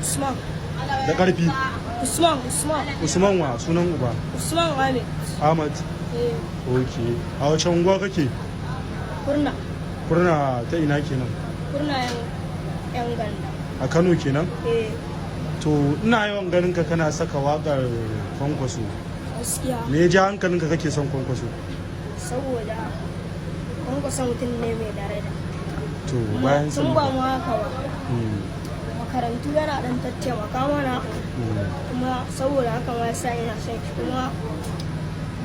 Usman. Da ƙarfi. Usman, Usman. Usman wa sunan uba? Usman Ahmed. Ahmad. Eh. Ok, a wace unguwa kake? Kurna. Kurna ta ina kenan? Kurna yan ganda. A Kano kenan? Eh. To, ina yawan ganin ka kana saka waƙar Kwankwaso. Gaskiya. Me ya ja hankalinka kake son Kwankwaso? Saboda Kwankwaso mutum ne mai daraja. To, bayan Tun ba mu haka ba, makarantu yana dan tattaimaka mana, kuma saboda haka ma yasa ina son shi, kuma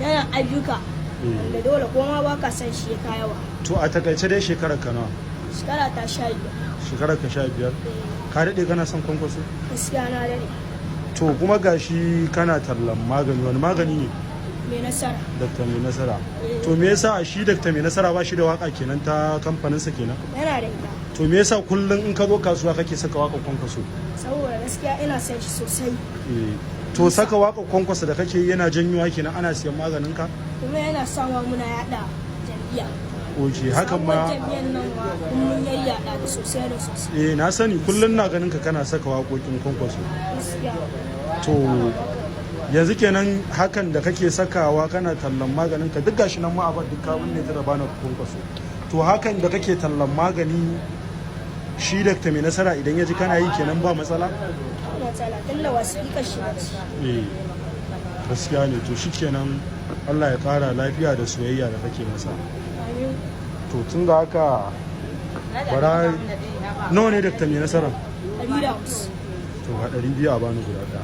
yana ayyuka wanda dole ko ma baka son shi ya kayawa. To, a takaice dai shekarar ka nawa? Shekara ta 15. Shekarar ka 15? Eh. Ka daɗe kana son Kwankwaso? Gaskiya na daɗe. To, kuma gashi kana tallan magani, wani magani ne? Mai Nasara. Dakta Mai Nasara. Eh. To, me yasa shi Dakta Mai Nasara ba shi da waka kenan ta kamfaninsa kenan? Yana da ita. To, me yasa kullum in ka zo kasuwa kake saka waƙar Kwankwaso? Saboda gaskiya ina son shi sosai. Eh, to, saka waƙar Kwankwaso da kake yi yana janyowa kenan ana siyan maganin ka? Kuma yana sawa muna yada jam'iyya. Ok, hakan ma. Sabuwar jam'iyyar nan ma in mun yayyada ta sosai da sosai. Eh, na sani, kullum na ganin ka kana saka waƙoƙin Kwankwaso. Gaskiya. To, yanzu kenan hakan da kake sakawa kana tallan maganin ka, duk gashi nan ma abar duk ka binne ta da bana Kwankwaso. To, hakan da kake tallan magani, shi Dakta Mai Nasara idan ya ji kana yi kenan ba matsala? Ba matsala, tunda wasu shi ba ce. Eh, gaskiya ne. To, shikenan, Allah ya kara lafiya da soyayya da kake masa. Amin. To, tun da haka bara, nawa ne Dakta Mai Nasara? 150. To, ga 200, a bani guda ɗaya.